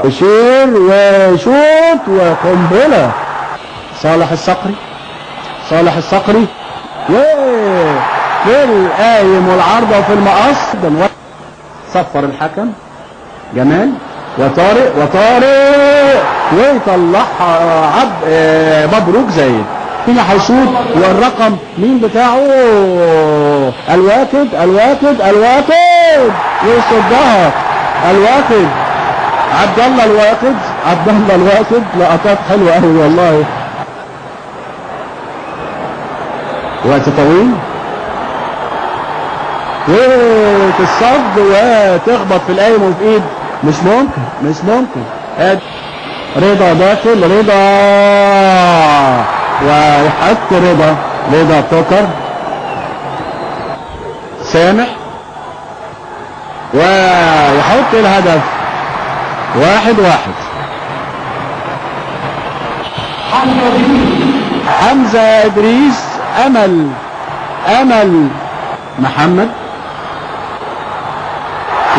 بشير وشوط وقنبله. صالح الصقري، صالح الصقري في القايم والعارضه في المقص. صفر الحكم جمال وطارق، وطارق ويطلعها عبد مبروك زايد. هنا هيشوط، والرقم مين بتاعه؟ الواكد، الواكد، الواكد، ويصدها الواكد، عبد الله الواكد، عبد الله الواكد. لقطات حلوة قوي والله. وقت طويل وتصد وتخبط في القايم وفي ايد، مش ممكن، مش ممكن. رضا داخل، رضا ويحط رضا، رضا توكر، سامح ويحط الهدف. 1-1. حمزة إدريس، أمل، أمل محمد،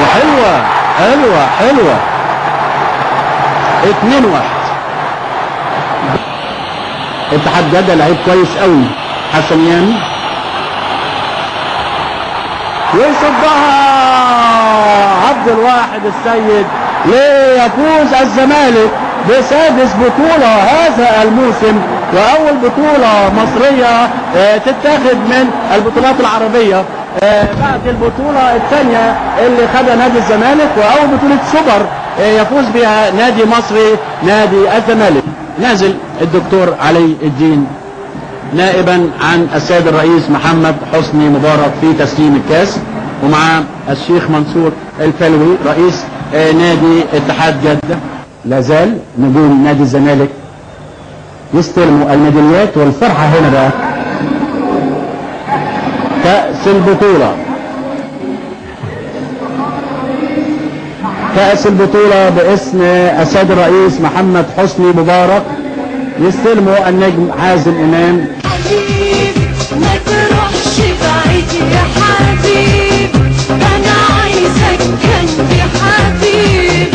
وحلوة حلوة حلوة. 2-1. اتحاد جدة لعيب كويس قوي، حسن يامي ويصدها عبد الواحد السيد ليفوز الزمالك بسادس بطولة هذا الموسم، وأول بطولة مصرية تتاخد من البطولات العربية بعد البطولة الثانية اللي خدها نادي الزمالك، وأول بطولة سوبر يفوز بها نادي مصري نادي الزمالك. نازل الدكتور علي الدين نائبا عن السيد الرئيس محمد حسني مبارك في تسليم الكاس، ومع الشيخ منصور الفلوي رئيس نادي اتحاد جدة. لازال نجوم نادي الزمالك يستلموا الميداليات، والفرحة هنا بقى كأس البطولة، كأس البطولة باسم السيد الرئيس محمد حسني مبارك يستلموا النجم حازم إمام. حبيب ما تروحش بعيد يا حبيب، أنا عايزك جنبي حبيب.